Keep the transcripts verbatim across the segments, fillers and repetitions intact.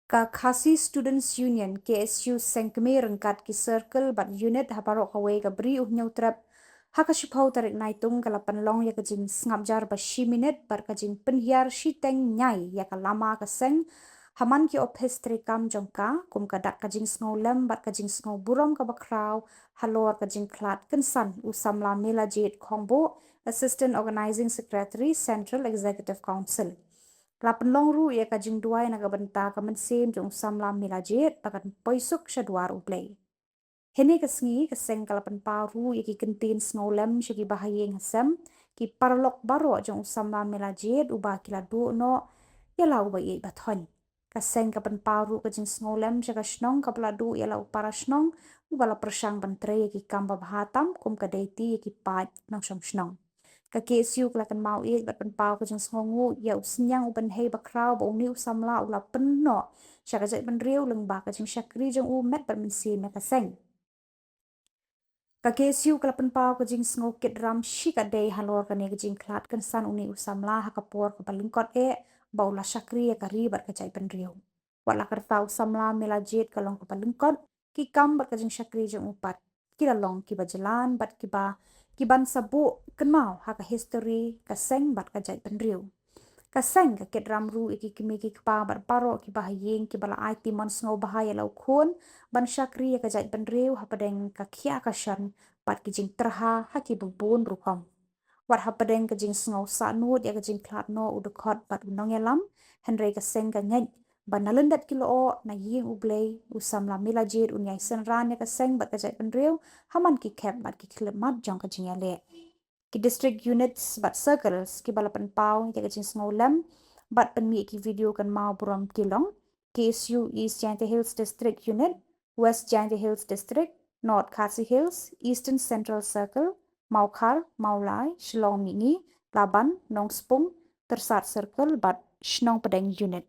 Ka Khasi Students Union, K S U, seng kmie ryngkat ki circle bad unit ha baroh kawei ka Bri U Hynñiewtrep, ha ka shiphew tarik Naitung ka la pynlong ïa ka jingsngap jar ba shi minit bad ka jingpynhiar shiteng ñiai ïa ka lama ka seng ha man ki ophis treikam jong ka, kum ka dak ka jingsngewlem bad ka jingsngew burom kaba khraw halor ka jingkhlad kynsan u samla Mela Jade Khongbuh, Assistant Organising Secretary, Central Executive Council. La pynlong ruh ïa ka jingduwai na ka bynta ka mynsiem jong u samla Mela Jade ba kan poi suk sha dwar U Blei. Hynne ka sngi ka seng ka la pynpaw ruh ïa ki kyntien sngewlem sha ki bahaïing hasem, ki paralok baroh jong u samla Mela Jade uba ki la duh noh ïa la uba ïeit ba thoiñ. Ka seng ka pynpaw ruh ka jingsngewlem sha ka shnong kaba la duh ïa la u para shnong uba la pyrshang ban trei ïa ki kam ba bha tam, kum ka dei ti ïa ki paid nongshong shnong. Ka K S U ka la kynmaw ïeit bad pynpaw ka jingsngewnguh ïa u synñiang u bynhei ba khraw ba une u samla u la pynduh noh sha ka jaitbynriew lyngba ka jingshakri jong u met bad mynsiem ïa ka seng. Ka K S U ka la pynpaw ka jingsngew kit ram shikatdei halor kane ka jingkhlad kynsan une u samla ha ka por kaba lyngkot eh ba u la shakri ïa ka ri bad ka jaitbynriew. Wat la ka rta u samla Mela Jade ka long kaba lyngkot, ki kam bad ka jingshakri jong u pat ki la long kiba jlan bad kiba, kiban sa buh kynmaw ha ka histori ka seng bad ka jaitbynriew. Ka seng ka kit ram ruh ïa ki kmie ki kpa bad baroh ki bahaïing kiba la aiti mon sngewbha ïa la u khun ban shakri ïa ka jaitbynriew hapdeng ka khia ka shon bad ki jingtyrha ha kiba bun rukom. Wat hapdeng ka jingsngew sahnud ïa ka jingkhlad noh u dkhot bad u nongïalam, hynrei ka seng ka ngeit ba na lyndet ki lyoh na ïing U Blei, u samla Mela Jade un ïai synran ïa ka seng bad ka jaitbynriew ha man ki khep bad ki khyllipmat jong ka jingïaleh. Ki district units bad circles kiba la pynpaw ïa ka jingsngewlem bad pynmih ki video kynmaw burom ki long K S U East Jaintia Hills District Unit, West Jaintia Hills District, North Khasi Hills, Eastern Central Circle, Mawkhar, Mawlai, Shillong Mihngi, Laban, Nongspung, Tyrsad Circle bad Shnong Pdeng Unit.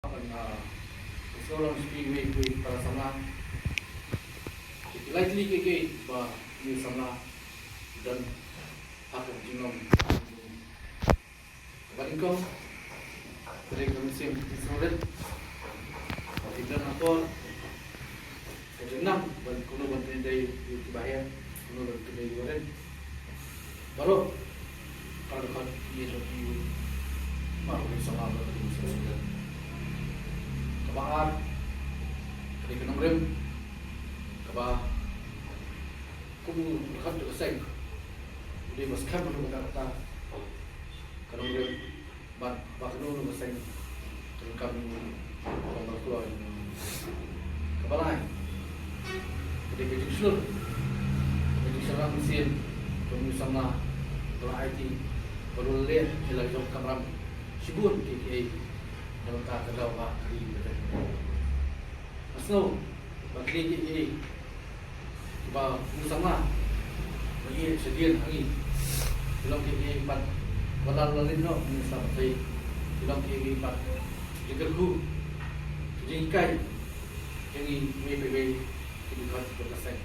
Ban, ah, sngewlong sha kiwei kiwei para samla. Ki lai tylli kiei kiei ba une u samla u don ha ka jinglong kaba nyngkong. Ka dei ka mynsiem ka jingsngewrit. Ba ki don ha por ka jingnang ban kumno ban pyndei ïa ki bahaïing, kumno ban pyndei ïa ki barit. Baroh ka dei ka ïa ka ïa ma ka dei samla ba ka dei samla. Kaba ar ka dei ka nongrim, kaba kum u dkhot jong ka seng u dei ba skhem ruh ka dei ka nongrim. Bad ba kano kano ka seng ka donkam ïa u ban kloi. Kaba lai ka dei ka jingshlur, ka jingshlur mynsiem jong u samla ba la aiti ba la leh ïa la jong ka kamram shibun kiei kiei na bynta ka daw ba ka ri ka jaitbynriew. Nga sngew ba kine kiei kiei kiba u samla ba ïeit shadien ha ngi ki long kiei kiei pat ba la lyngngoh ngi sa ba tei, ki long kiei kiei pat ki kyrkhu ki jinghikai jong ngi iwei pa iwei ki dkhot jong ka seng.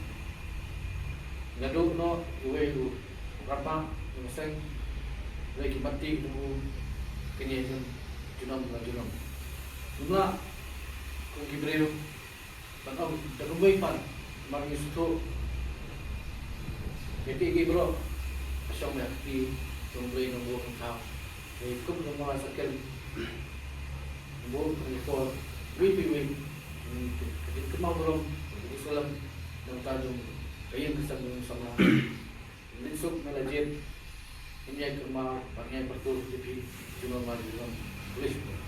Nga duh noh iwei u rangbah jong ka seng, iwei ki bynta jong u, kane jong junom la junom. Ngim lah kum ki briew ban ong da kumwei pat, namar ngi sngewthuh ïa kiei kiei baroh ka shong ïa ka kti Nongbuh nongbuh nongthaw. Ngi kum nongbuh circle. Nongbuh ngi por. Wei wei wei. Ka jingkynmaw burom, ka jingsalam. Nangta jong ka ïing ka sem jong samla. Leit suk na la jied. Ngi ïa kynmaw bad ngi ïa pyrtuh ïa phi. Jingma ma jingma. Khublei shibun.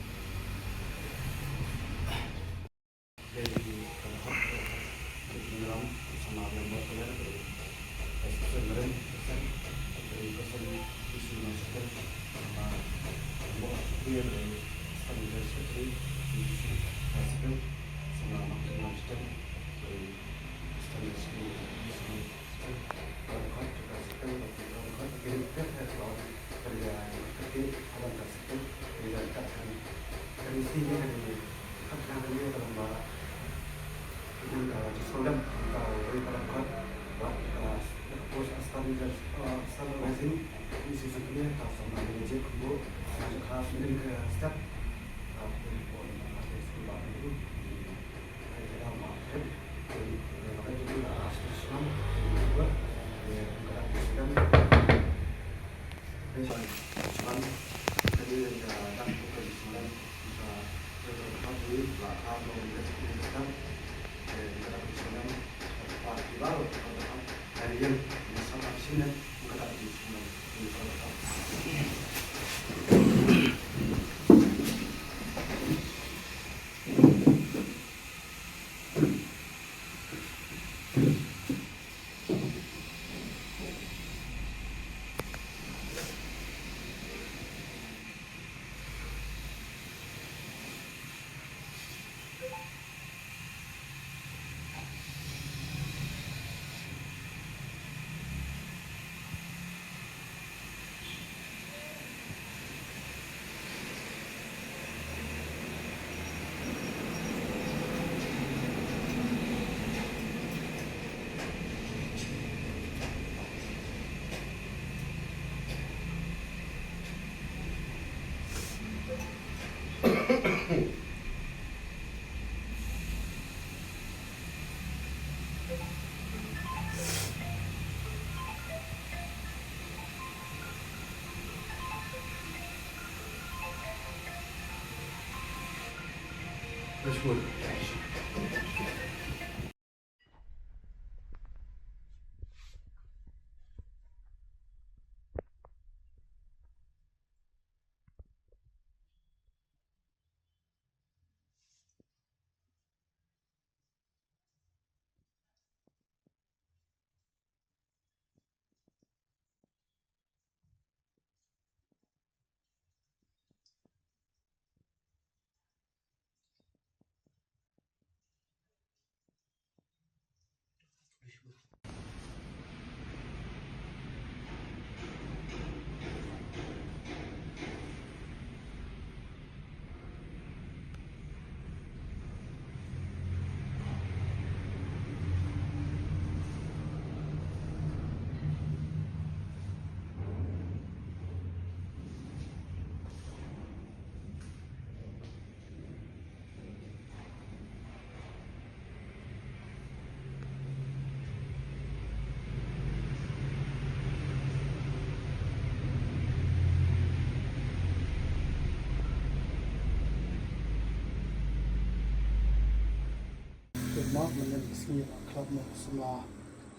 Te ma mynnin ka sngi la khlad noh samla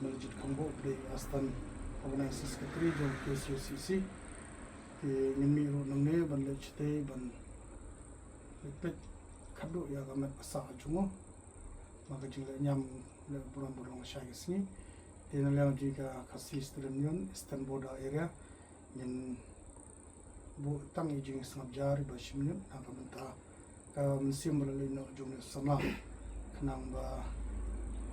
Maljit Khongbuh, u dei Assistant Organizing Secretary jong K S U C C. Te ngin mih ruh nangne ban leit shatei ban leit peit khatduh ïa ka met ka sah jong u. Ma ka jingleh niam leh burom ban long shai ka sngi. Te na liang jong ka Khasi Student Union Eastern Border Area, ngin buh tang ïa ka jingsngap jar ba shi minit na ka bynta ka mynsiem ba la leit noh jong u samla, khnang ba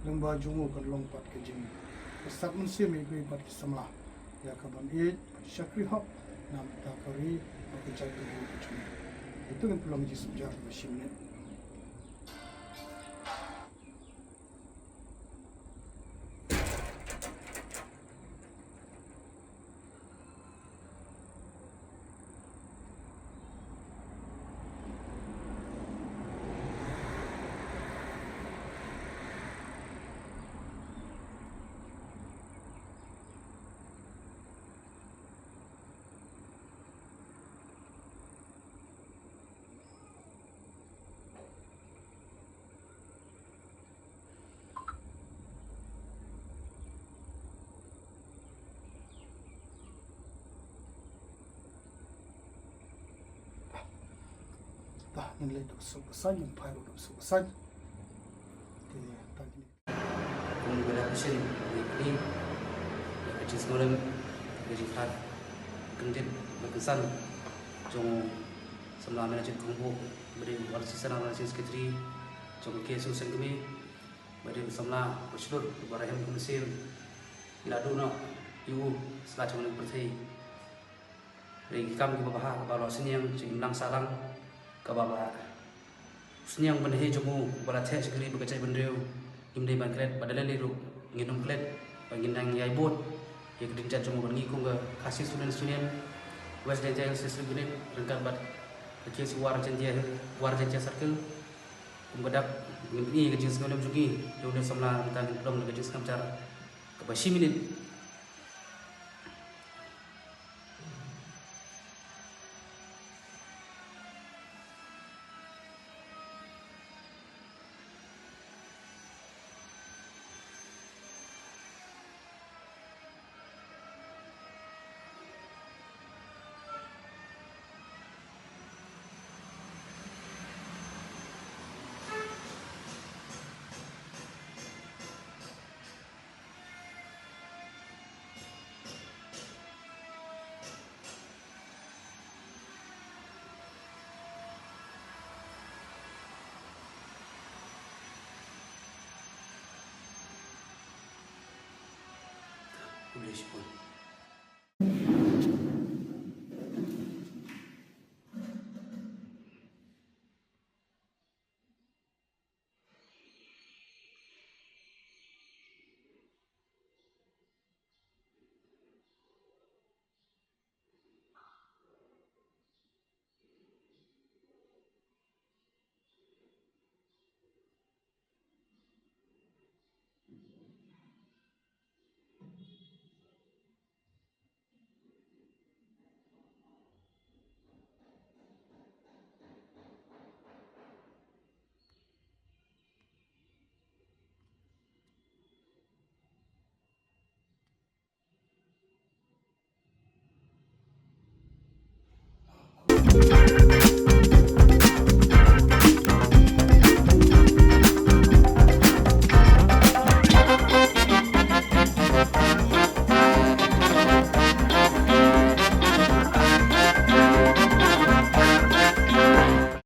lyngba jong u kan long pat ka jingpyrsad mynsiem ïa kiwei pat ki samla ïa ka ban ïeit bad shakri hok na ka bynta ka ri bad ka jaitbynriew ka jong ngi. Ïa to ngin pynlong ka jingsngap jar ba shi minit. Ta ngin leit da ka suk ka saiñ, ngin phai ruh da ka suk ka saiñ. Te ta kine. Kum ka dak shin, ïa kane, ïa ka jingsngewlem, ka jingthrang kyndit, ka kynsan jong u samla Melanchit Khongbuh, ba dei u Assistant Organizing Secretary jong ka K S U Sengkmie, ba dei u samla ba shlur, ba rhem ka mynsiem, ngi la duh noh ïa u sla jong ka pyrthei. Dei ki kam kiba bha, kaba la sniang jingimlang sahlang, kaba bha. Sniang ban heh jong u, ba la theh shakri ba ka jaitbynriew, ngim dei ban klet, ba da lei lei ruh ngin ym klet, ba ngin nang ïai bud ïa ka dieng jait jong u, ba ngi kum ka Khasi Students' Union West Jaintia Hills District Unit, ryngkat bad ka K S U Upper Jaintia Hill, Upper Jaintia Circle, kum ka dak, ngin pyni ïa ka jingsngewlem jong ngi ïa une u samla, mynta ngin pynlong da ka jingsngap jar kaba shi minit. Khublei shibun.